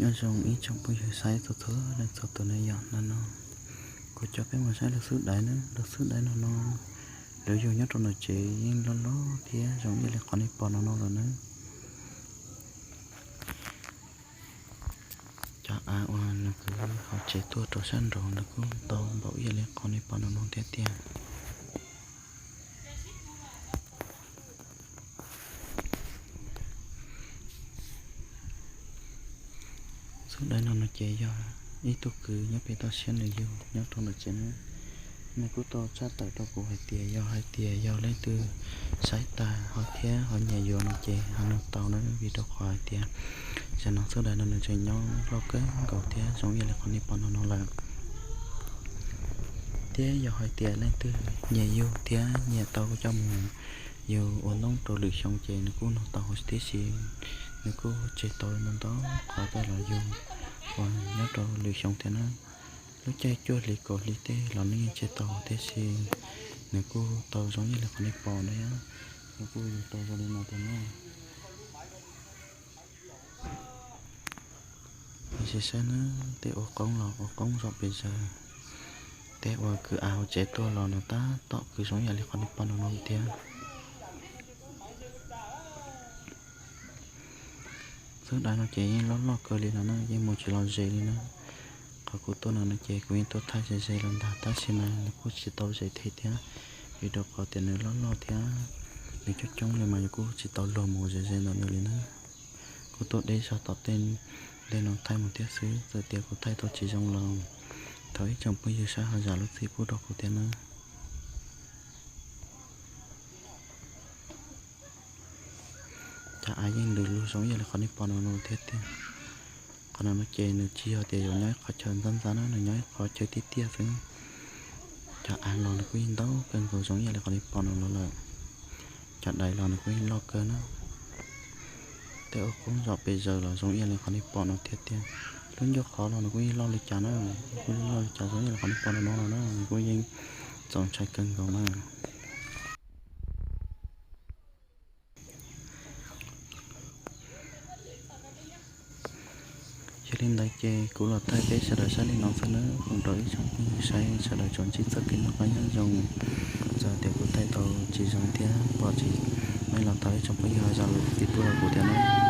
Nyob zoo ib tsoom phooj ywg saib txhua txhua leej txhua tus na. Yog hnub no kuv coj peb mus saib lub xub daiv na. Lub xub daiv no no, lawv yug nyob rau ntawm tsev yeej loj loj thiab zoo ib yam li qhov nej pom no no lawm na. Cov av uas nws kwv hauv tsev tuaj rau sab nraud nws kuj ntau npaum ib yam li qhov nej pom no no thiab tiag. Xub daiv no no ces yog ib tug kwv nyob pem toj siab nws yug nyob rau ntawm tsev na. Nws kuj tau tshaj tawm rau kuv hais tias yog hais tias yog leej twg saib tas ho thiab ho nyiam yuav no ces ho nug tau na, vim rau qhov hais tias zaum no xub daiv no nws tseem nyob loj kawg nkaus thiab zoo ib yam li qhov nej pom no no lawm. Thiab yog hais tias leej twg nyiam yug thiab nyiam tau coj mus yug ua ntoo rau lwm xyoo ces nws kuj nug tau huv tib si. Nws kuj tseg tau ntau ntau qhov coj los yug uas nyob rau lwm xyoo thiab na. Lub caij cuaj hlis kaum hlis tej los nws yeej tseg tau huv tib si. Nws kuj tau zoo ib yam li qhov nej pom no, nws kuj yug tau zoo li no tiag na. Sim saib na, tej ua qoob los ua qoob zom pes zaws, tej uas kwv av hauv tsev tuaj los nws tab tom kwv zoo ib yam li qhov nej pom no no thiab. Xub daiv no ces yeej loj loj kawg li no na, yeej mus tsis los ze li na. Qhov kuv tuaj no no ces kuv yeej tuaj thaij ze ze los ntag tab sis mas nws kuj tsis tau ze thiab, vim rau qhov tias nws loj loj thiab nws coob coob li mas yus kuj tsis tau luag mus ze ze ntawm nws li na. Kuv tuaj deb zog tom tej ntej no thaij mus thiab xwb, txawm tias kuv thaij tau tsis zoo los thov ib tsoom phooj ywg saib ho zam lub txim pub rau kuv thiab na. Cov av yeej ntws lug zoo ib yam li qhov nej pom no no thiab tiag. Qhov no no ces nws tsis yog tias yuav nyob ib qhov chaw ntxab ntxab na, nws nyob ib qhov chaw tiaj tiaj xwb. Cov av los nws kuj yeej ntau kawg nkaus zoo ib yam li qhov nej pom no no lawm. Cov daiv los nws kuj yeej loj kawg na. Tej ua qoob zom pes zaws los zoo ib yam li qhov nej pom no thiab tiag. Lub ncauj qhov los nws kuj yeej loj li cas na, kuj yeej loj li cas zoo ib yam li qhov nej pom no no no na, nws kuj yeej txaus ntshai kawg nkaus na. Yog li ntawd ces kuv los thaij peb sawv daws saib li no xwb nawb, foom rau ib tsoom phooj ywg saib sawv daws tsuas ntsib txoj kev noj qab nyob zoo. Txawm tias kuv thaij tau tsis zoo thiab pom tsis meej los thov ib tsoom phooj ywg ho zam lub txim pub rau kuv thiab nawb.